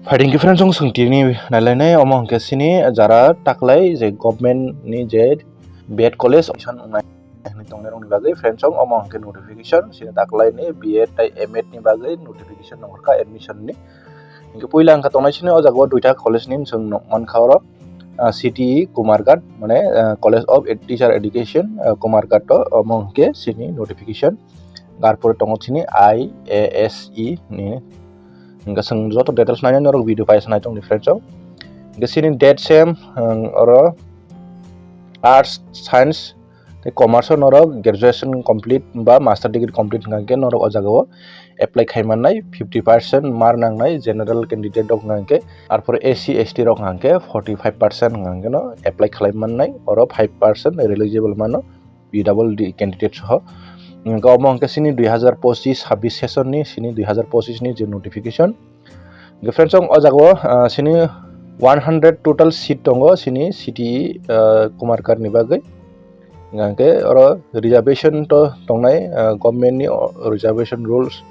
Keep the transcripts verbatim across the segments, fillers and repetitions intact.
Phaidi hwnkhe friends, chwng swngtini nailainai, omo hwnkhe chini jara taklai je government ni je B Ed college admission wngnai hinwi tongnai rokni bagwi friends, omo hwnkhe notification chini taklaini B Ed tai M Ed ni bagwi notification nongkha admission ni. Hwnkhe puila wngkha tongnai chini o jaga o duita college ni chwng nukmankha oro, ah, C T E Kumarghat, mane, ah, College of Ed-, Teacher Education, ah, Kumarghat o, omo hwnkhe chini notification. Arpore tongo chini I A S E ni. Hwnkhe chwng joto details naina norok video paisa nai tongdi friends o. Hwnkhe chini date same, um, oro arts, science tei commerce o norok graduation complete ba master degree complete hwnkha hwnkhe norok o jaga o apply khai mannai, fifty percent mark nangnai general candidate rok hwnkha hwnkhe, arpore S C S T rok hwnkha hwnkhe forty five percent hwnkha hwnkhe no apply khlai mannai, oro five percent eligible mano. P W D candidate soho. Hwnkhe omo hwnkhe chini dui hazar pochis sabbish session ni, chini dui hazar pochis ni je notification. Hwnkhe friends, o jaga o, ah, chini one hundred total seat tongo chini C T E, ah, Kumarghat ni bagwi. Hwnkhe oro reservation to tongnai, ah, government ni o reservation rules.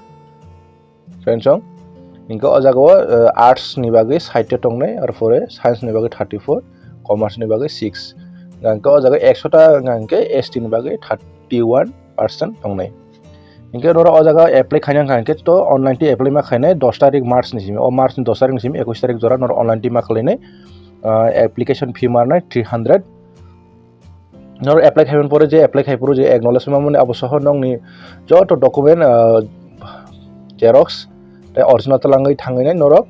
Friends, hwnkhe o jaga o, uh, arts ni bagwi sait tongnai, arpore science ni bagwi thirty four, commerce ni bagwi six. Hwnkhe o jaga ekso ta hwnkhe S T ni bagwi thirty one percent tongnai. Hwnkhe norok o jaga apply khaina hwnkhe to online twi apply ma khainai dos tarik March ni simi. O March ni dos tarik ni simi ekush tarik jora norok online twi ma khlainai, uh, application fee marnai three hundred. Norok apply khaimani pore je apply khai phuru je acknowledgement mani abo soho nokni joto document, ah, xerox tei original twlangwi thangwi nai norok,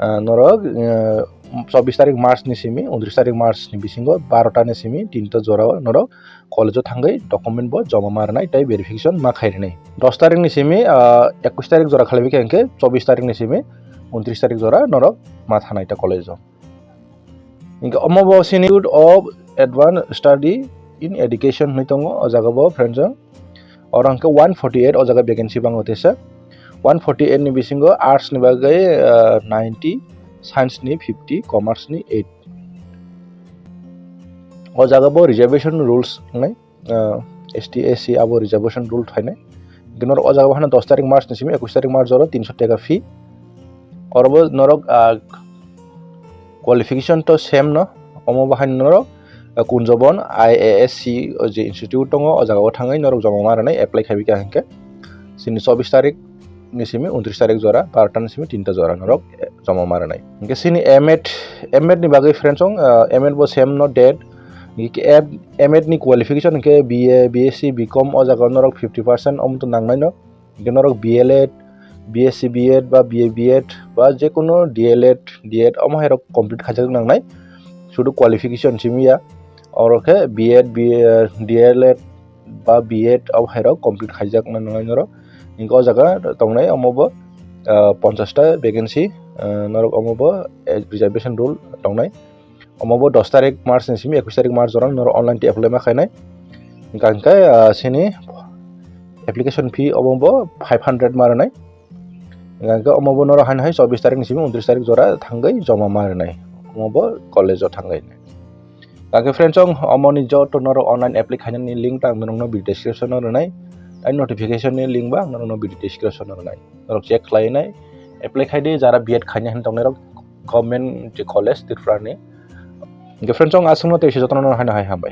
ah, norok, ah, chobbish tarik March ni simi, untris tarik March ni bisingo barota ni simi tinta jora o norok college o thangwi document bo joma ma rwnai tei verification ma khai rwnai. Dos tarik ni simi, ah, ekush tarik jora khalai khe hwnkhe chobbish tarik ni simi untris tarik jora norok ma thanai ta college o. Hingke omo bo Institute of Advanced Study in Education hinui tongo, o jaga bo friends, oro hingke one forty eight o jaga vacancy bango teisa, one forty eight ni bisingo arts ni bagwi, ah, ninety, science ni fifty, commerce ni eight. O jaga bo reservation rules wngnai. Ah, S T, S C abo reservation rule phainai. Hingke norok o jaga bo hano dos tarik March ni simi ekush tarik March oro tinso teka fee. Oro bo norok, ah, qualification to same no. Omo bo haino norok, ah, Kunjabon I A S C o je institute tongo, o jaga o thangwi norok joma ma rwnai apply khai bika hingke. Chini chobbish tarik ni simi untris tarik jora, barota ni simi tinta jora norok, eh, joma ma rwnai. Hingke chini M Ed, M Ed ni bagwi friends ong, ah, M Ed bo same no date, Hingke M-, M Ed ni qualification hingke B A, B S C, B Com o jaga o norok fifty percent omo to nangnai no. Hingke norok B L Ed, B S C B Ed ba B A B Ed ba jekono D L Ed, D Ed omo hai rok complete khaijak nangnai. Sudu qualification simi ya. Oro khe B Ed, B A, D L Ed ba B Ed omo hai rok complete khaijak nangnai norok. Hingke o jaga tongnai omo bo, ah, ponchash ta vacancy, ah, norok omo bo, eh, reservation rule tongnai. Omo bo dos tarik March ni simi ekush tarik March jora norok online twi apply ma khainai. Hingka hingke, ah, sini application fee omo bo five hundred ma rwnai. Hingka hingke omo bo norok haino hai chobbish tarik ni simi untris tarik jora thangwi joma ma rwnai. Omo bo college o thangwi. Hingka hingke friends, ong omo ni joto norok online apply khainani link ta ang norokno video description o rwnai. Tai notification ni link bo ang norokno video description o rwnai. Norok check khlai nai. Apply khai di, jara B Ed khaina hin tongnai rok government je college Tripura ni. Hingke friends, ang aswkno tei se jotono haino hai hambai.